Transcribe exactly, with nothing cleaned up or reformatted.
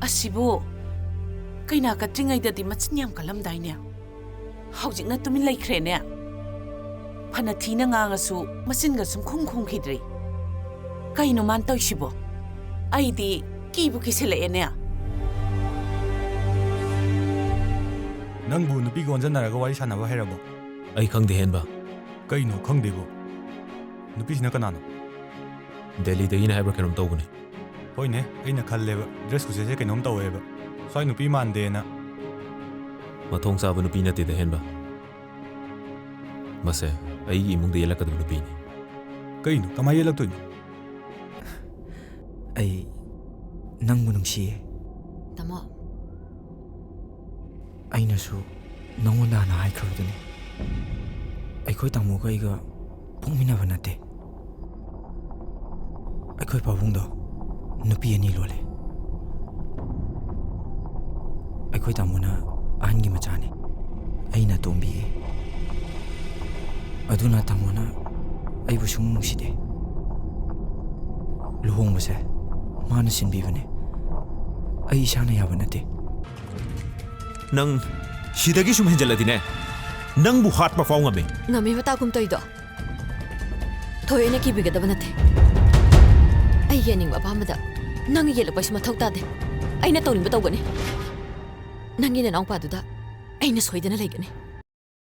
ꯑꯁꯤꯕꯨ ꯀꯩꯅꯥ ꯀꯠꯇ꯭ꯔꯤꯉꯩꯗꯗꯤ ꯃꯆꯤꯟ ꯌꯥꯝ ꯀꯜꯂꯝꯗꯥꯏꯅꯦ? ꯍꯧꯖꯤꯛꯅ ꯇꯨꯃꯤꯟ ꯂꯩꯈ꯭ꯔꯦꯅꯦ꯫ ꯐꯅ ꯊꯤꯅ ꯉꯥꯡꯉꯁꯨ ꯃꯆꯤꯟꯒ ꯁꯨꯝ ꯈꯨꯝ ꯈꯨꯝꯈꯤꯗ꯭ꯔꯦ꯫ ꯀꯩꯅꯣ ꯃꯥꯅ ꯇꯧꯔꯤꯁꯤꯕꯣ? ꯑꯩꯗꯤ ꯀꯤꯕꯨ ꯀꯤꯁꯤꯜꯂꯛꯑꯦꯅꯦ꯫ ꯅꯪꯕꯨ ꯅꯨꯄꯤꯒ ꯑꯣꯟꯖꯟꯅꯔꯒ ꯋꯥꯔꯤ ꯁꯥꯟꯅꯕ ꯍꯩꯔꯕꯣ? ꯑꯩ ꯈꯪꯗꯦ, ꯍꯦꯟꯕ꯫ ꯀꯩꯅꯣ ꯈꯪꯗꯦꯕꯣ? ꯅꯨꯄꯤꯁꯤꯅ ꯀꯅꯥꯅꯣ? ꯗꯦꯜꯂꯤꯗꯒꯤꯅꯦ ꯍꯥꯏꯕ꯭ꯔꯥ ꯀꯩꯅꯣꯝ ꯇꯧꯕꯅꯦ꯫ ꯍꯣꯏꯅꯦ, ꯑꯩꯅ ꯈꯜꯂꯦꯕ, dress ꯈꯨꯁꯦꯠꯁꯦ ꯀꯩꯅꯣꯝ ꯇꯧꯋꯦꯕ꯫ ꯁ꯭ꯋꯥꯏ ꯅꯨꯄꯤ ꯃꯥꯟꯗꯦꯅ꯫ ꯃꯊꯣꯡ ꯆꯥꯕ ꯅꯨꯄꯤ ꯅꯠꯇꯦꯗ, ꯍꯦꯟꯕ꯫ ꯃꯁꯦ ꯑꯩꯒꯤ ꯏꯃꯨꯡꯗ ꯌꯦꯜꯂꯛꯀꯗꯕ ꯅꯨꯄꯤꯅꯤ꯫ ꯀꯩꯅꯣ? ꯀꯃꯥꯏ ꯌꯦꯜꯂꯛꯇꯣꯏꯅꯣ? ꯑꯩ ꯅꯪꯕꯨ ꯅꯨꯡꯁꯤꯌꯦ꯫ ꯇꯥꯃꯣ꯫ ꯑꯩꯅꯁꯨ ꯅꯉꯣꯟꯗ ꯍꯥꯟꯅ ꯍꯥꯏꯈ꯭ꯔꯕꯗꯨꯅꯤ꯫ ꯑꯩꯈꯣꯏ ꯇꯥꯃꯣꯒ ꯑꯩꯒ ꯄꯣꯛꯃꯤꯟꯅꯕ ꯅꯠꯇꯦ꯫ ꯑꯩꯈꯣꯏ ꯄꯥꯕꯨꯡꯗꯣ ꯅꯨꯄꯤ ꯑꯅꯤ ꯂꯣꯜꯂꯦ꯫ ꯑꯩꯈꯣꯏ ꯇꯥꯃꯣꯅ ꯑꯍꯟꯒꯤ ꯃꯆꯥꯅꯤ, ꯑꯩꯅ ꯑꯇꯣꯝꯕꯤꯒꯤ꯫ ꯑꯗꯨꯅ ꯇꯥꯃꯣꯅ ꯑꯩꯕꯨ ꯁꯨꯡꯅꯨꯡ ꯅꯨꯡꯁꯤꯗꯦ꯫ ꯂꯨꯍꯣꯡꯕꯁꯦ ꯃꯥꯅ ꯁꯤꯟꯕꯤꯕꯅꯦ, ꯑꯩ ꯏꯁꯥꯅ ꯌꯥꯕ ꯅꯠꯇꯦ꯫ ꯅꯪ ꯁꯤꯗꯒꯤ ꯁꯨꯝ ꯍꯦꯟꯖꯜꯂꯗꯤꯅꯦ, ꯅꯪꯕꯨ ꯍꯥꯠꯄ ꯐꯥꯎ ꯉꯝꯃꯤ꯫ ꯉꯝꯃꯤ ꯃꯇꯥꯒꯨꯝ ꯇꯧꯏꯗꯣ꯫ ꯊꯣꯏꯅ ꯀꯤꯕꯤꯒꯗꯕ ꯅꯠꯇꯦ꯫ ꯑꯩꯒꯤ ꯑꯅꯤꯡꯕ ꯑꯄꯥꯝꯕꯗ ꯅꯪ ꯌꯦꯠꯂꯛꯄꯁꯨ ꯃꯊꯧ ꯇꯥꯗꯦ꯫ ꯑꯩꯅ ꯇꯧꯅꯤꯡꯕ ꯇꯧꯒꯅꯤ꯫ ꯅꯪꯒꯤ ꯅꯅꯥꯎꯄꯥꯗꯨꯗ ꯑꯩꯅ ꯁꯣꯏꯗꯅ ꯂꯩꯒꯅꯤ꯫